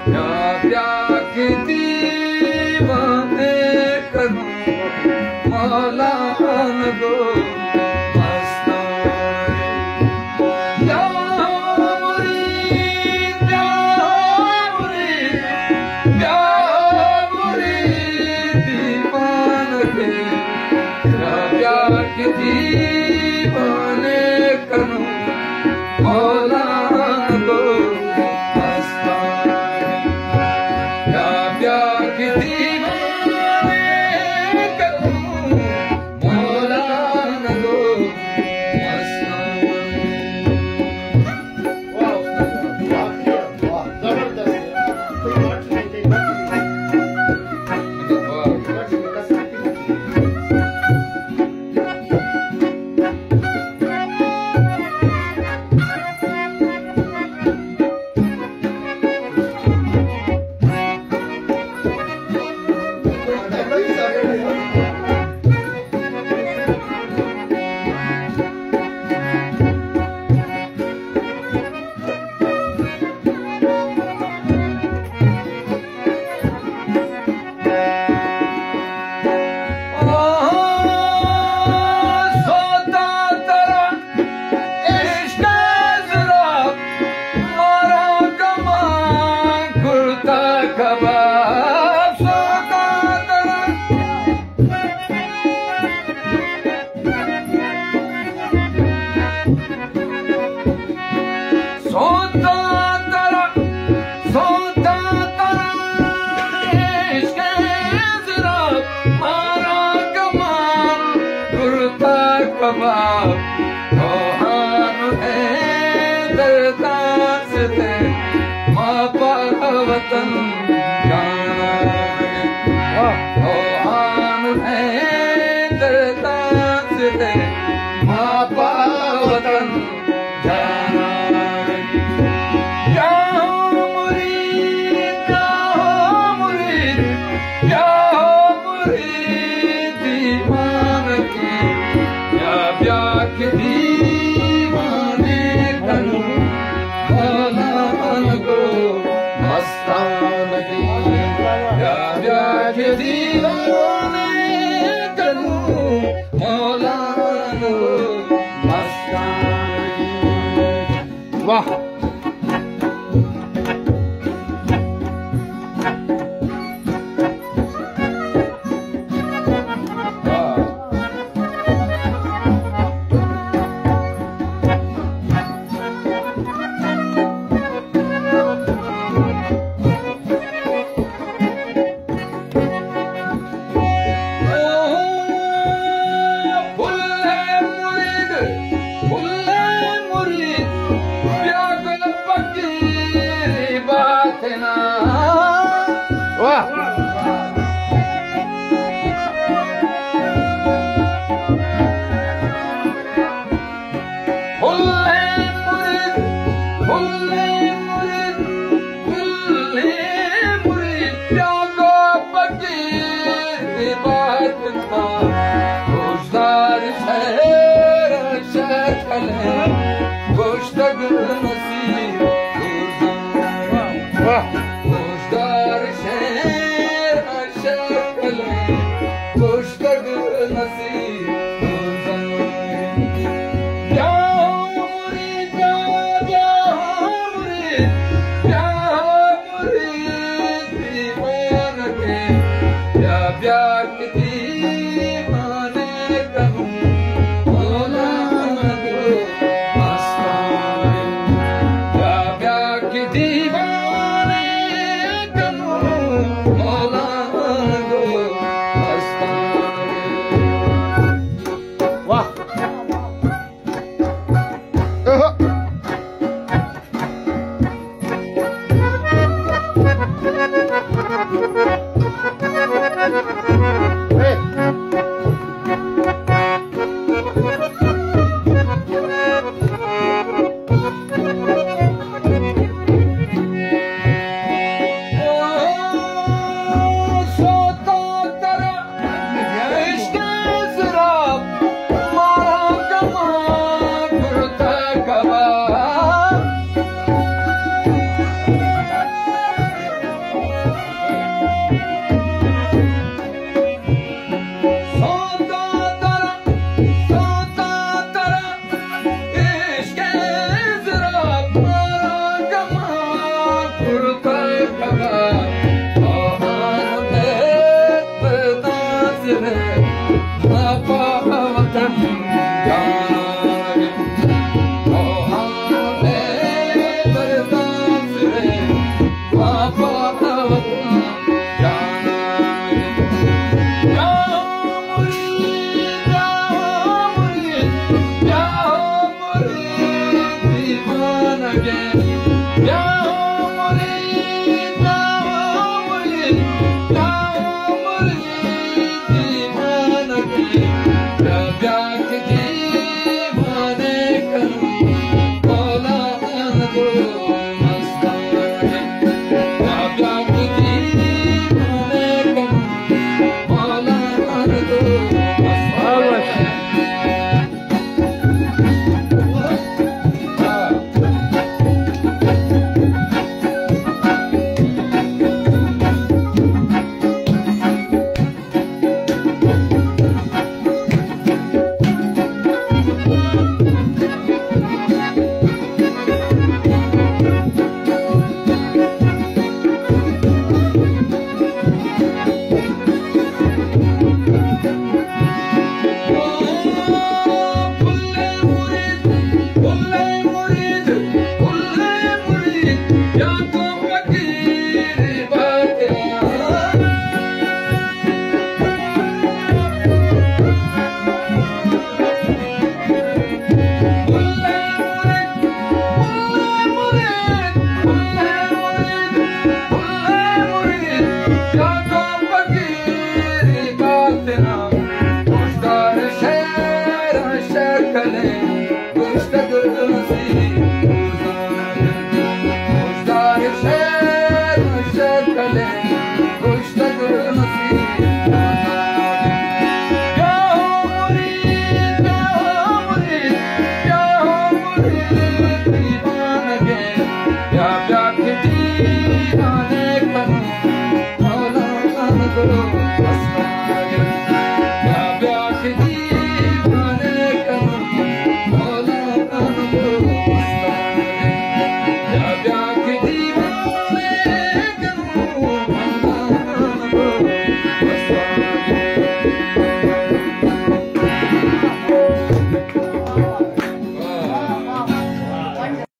بیا بیا کہ دیوانے کنوں مولانا گوں مستانی۔ بیا مرید، بیا مرید، بیا مرید دیوانگے۔ بیا بیا کہ دیوانے کنوں مولانا گوں مستانی۔ بیا بیا کہ دیوانے کنوں مولانا گوں مستانی۔ واہ، واہ، واہ، زبردست۔ کوئی مٹ نہیں، کوئی مٹ نہیں۔ سوتا ترا، سوتا ترا، عشق زرا مارا کما کرتا کباب۔ تو ہان ہے درداں سے ما پا وطن جانا۔ تو ہان ہے درداں سے ما پا وطن جانا۔ یا مرید، یا مرید، یا مرید دیوانگی۔ بیا بیا کہ دیوانے کنوں مولانا گوں مستانگی۔ بیا بیا کہ دیوانے کنوں مولانا گوں مستانگی۔ واہ۔ پھل مرید، پھل مرید، بیا گل فقیر باطنا۔ واہ۔ پھل مرید، پھل مرید، پھل مرید، بیا گل فقیر باطنا۔ گوشدار شعر شکل گوشتگ نصیب۔ واہ۔ گوشدار شعر شکل گوشتگ نصیب۔ بیا مرید، بیا، بیا مرید، بیا مرید دیوانگے۔ بیا بیا کہ